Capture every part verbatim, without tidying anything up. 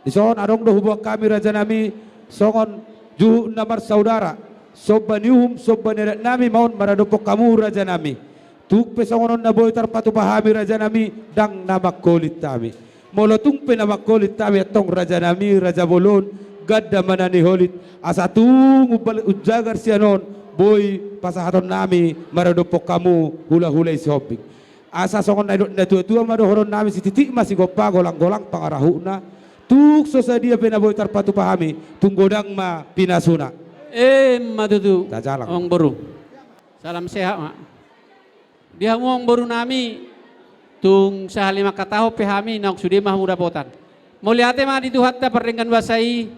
Dison adong do huboan hami rajanami songon juhut na marsaudara, somba ni uhum, somba ni adat nami ma on maradophon hamu rajanami. Tung pe songon on na boi tarpatupa hami rajanami, ndang na mangholit hami. Molo tung pe na mangholit hami antong rajanami, raja bolon, ganda ma na niholit, asa tung umbal unjagar sian on boi pasahaton nami maradophon hamu hulahula i Sihombing. Asa songon na nidok ni natuatua ma dohonon nami, sititi ma sigompa, golanggolang pangarahutna. Tung so sadia pe na boi tarpatupa hami, tung godang ma pinasuna. Emma tutu. Tajalang. Amangboru. Salam sehat ma. Di hamu amangboru nami, tung sahali mangkatahon pe hami, naung sude ma hamu dapotan. Mauliate ma di Tuhanta pardenggan basa i,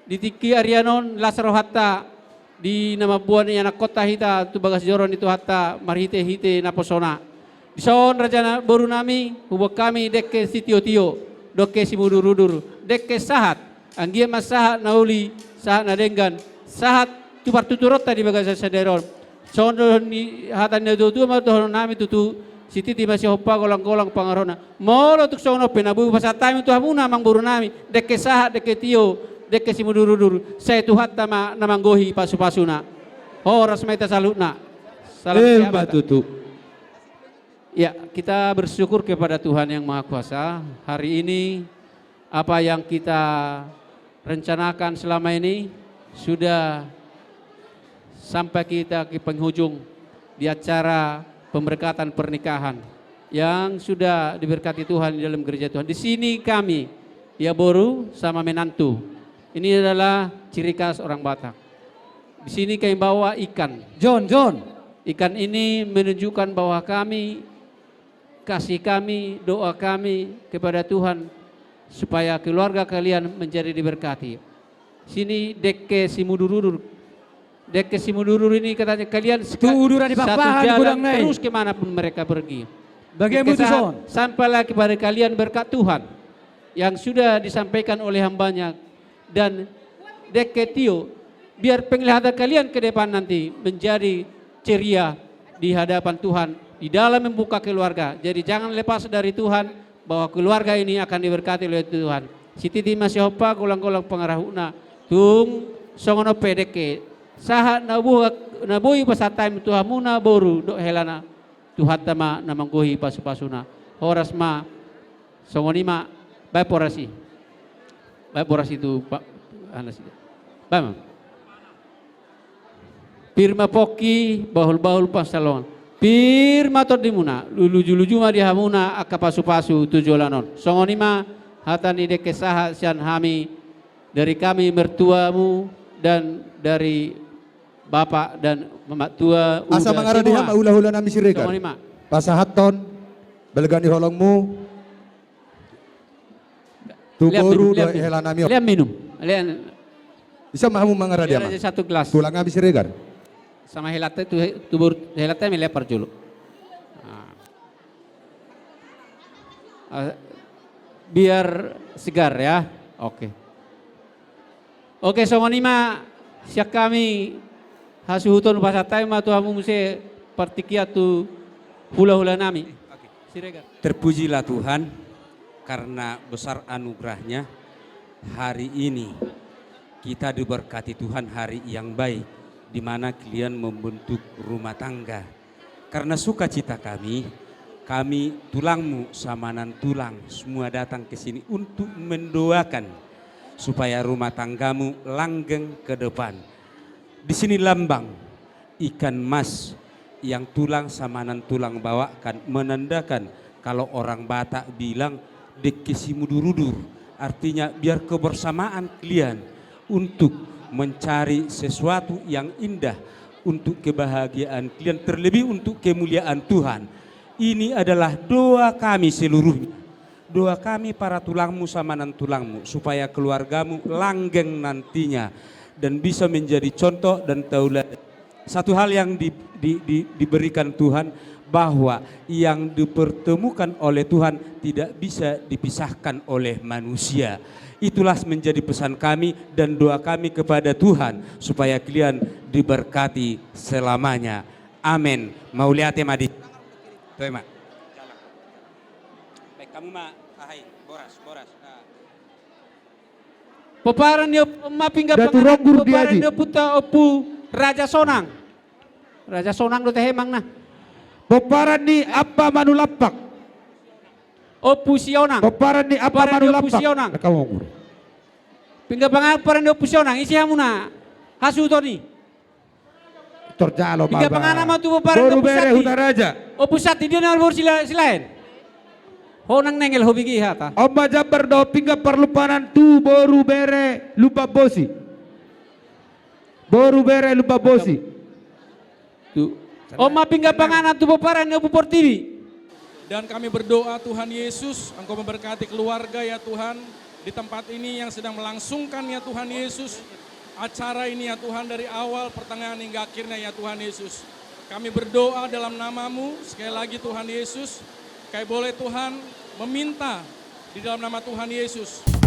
di tingki arian on las rohanta, di na mamboan ni anakkonta hita tu bagas joro ni Tuhanta marhitehite naposona. Dison raja na, boru nami, huboan hami dengke sitiotio, dengke simudurudur, dengke sahat, anggiat ma sahat na uli, sahat na denggan, sahat tu partuturonta di bagasan sadari on. Songon dohon ni hata ni natuatua ma dohonon nami tutu, sititi ma sigompa, golanggolang pangarahutna. Molo tung songon on pe na boi hupasahat hami tu hamuna amangboru nami, dengke sahat, dengke tio, dengke simudurudur, sai Tuhanta ma na manggohi pasupasuna. Horas ma hita saluhutna. Salam sehat ma hita. Emma tutu. Ya, kita bersyukur kepada Tuhan Yang Maha Kuasa. Hari ini apa yang kita rencanakan selama ini sudah sampai kita ke penghujung di acara pemberkatan pernikahan yang sudah diberkati Tuhan di dalam gereja Tuhan. Di sini kami, ya boru sama menantu. Ini adalah ciri khas orang Batak. Di sini kami bawa ikan. John, John. Ikan ini menunjukkan bahwa kami kasih kami, doa kami kepada Tuhan supaya keluarga kalian menjadi diberkati. Sini dengke simudurudur. Dengke simudurudur ini katanya kalian satu jalan terus kemanapun mereka pergi. Dengke sahat sampailah kepada kalian berkat Tuhan yang sudah disampaikan oleh hambanya. Dan dengke tio, biar penglihatan kalian ke depan nanti menjadi ceria di hadapan Tuhan di dalam membuka keluarga. Jadi jangan lepas dari Tuhan, bahwa keluarga ini akan diberkati oleh Tuhan. Sititi ma sigompa, golanggolang pangarahutna, tung songon on pe dengke sahat na boi, na boi pasahat hami tu hamuna boru dohot helana, Tuhanta ma na manggohi pasupasuna. Horas ma. Songon i ma, baen boras i. Baen boras i tu Pak Anas. Baen ma. Pir ma pongki, bahulbahul pansalongan. Pir ma tondimuna, lujuluju ma di hamuna angka pasupasu tu joloan on. Songon i ma hata ni dengke sahat sian hami, dari kami mertuamu dan dari Bapak dan Mamak tua. Asa mangarade hami ma hulahula nami Siregar. Songon i ma. Pasahathon balga ni holongmu tu boru dohot hela nami on. Lean minum. Lean. Asa ma hamu mangarade hami ma. Satu gelas. Tulang nami Siregar. Sama helanta tu, tu boru helanta ma lean parjolo. Nah. Eh, biar segar ya. Oke. Oke, songon i ma sian hami hasuhuton, pasahat hami ma tu hamu muse partingkian tu hulahula nami. Siregar. Terpujilah Tuhan karena besar anugerahnya hari ini kita diberkati Tuhan hari yang baik di mana kalian membentuk rumah tangga. Karena sukacita kami, kami tulangmu, samanan tulang, semua datang ke sini untuk mendoakan supaya rumah tanggamu langgeng ke depan. Di sini lambang ikan mas yang tulang samanan tulang bawakan, menandakan kalau orang Batak bilang dengke simudurudur, artinya biar kebersamaan kalian untuk mencari sesuatu yang indah untuk kebahagiaan kalian, terlebih untuk kemuliaan Tuhan. Ini adalah doa kami seluruhnya. Doa kami para tulangmu, samanan tulangmu, supaya keluargamu langgeng nantinya dan bisa menjadi contoh dan tauladan. Satu hal yang di, di, di, diberikan Tuhan, bahwa yang dipertemukan oleh Tuhan tidak bisa dipisahkan oleh manusia. Itulah menjadi pesan kami dan doa kami kepada Tuhan supaya kalian diberkati selamanya. Amin. Mauliate ma di. Toe ma. Baik, hamu ma aha i, boras, boras. Nah. Pomparan ni op-, on ma pinggan panganan, pomparan ni ompunta Ompu Raja Sonang. Raja Sonang do tahe manang na. Pomparan ni Ampa Manulampak. Ompu Sionang. Pomparan ni Ampa Manulampak. Pinggan panganan pomparan ni Ompu Sionang. Ise hamuna hasuhuton i? Torjalo ma. Pinggan panganan ma tu pomparan ni Ompu Santi. Boru bere Hutaraja. Ompu Santi, dia na boru Sila-, Silaen. Ho nang nengel ho bege hata. On ma jambar dohot pinggan parlumpanan tu boru bere Lumban Bosi. Boru bere Lumban Bosi. Tu. On ma pinggan panganan tu pomparan ni Ompu Portibi. Dan kami berdoa, Tuhan Yesus, Engkau memberkati keluarga, ya Tuhan, di tempat ini yang sedang melangsungkan, ya Tuhan Yesus, acara ini, ya Tuhan, dari awal, pertengahan, hingga akhirnya, ya Tuhan Yesus. Kami berdoa dalam nama-Mu, sekali lagi, Tuhan Yesus, kami boleh, Tuhan, meminta di dalam nama Tuhan Yesus.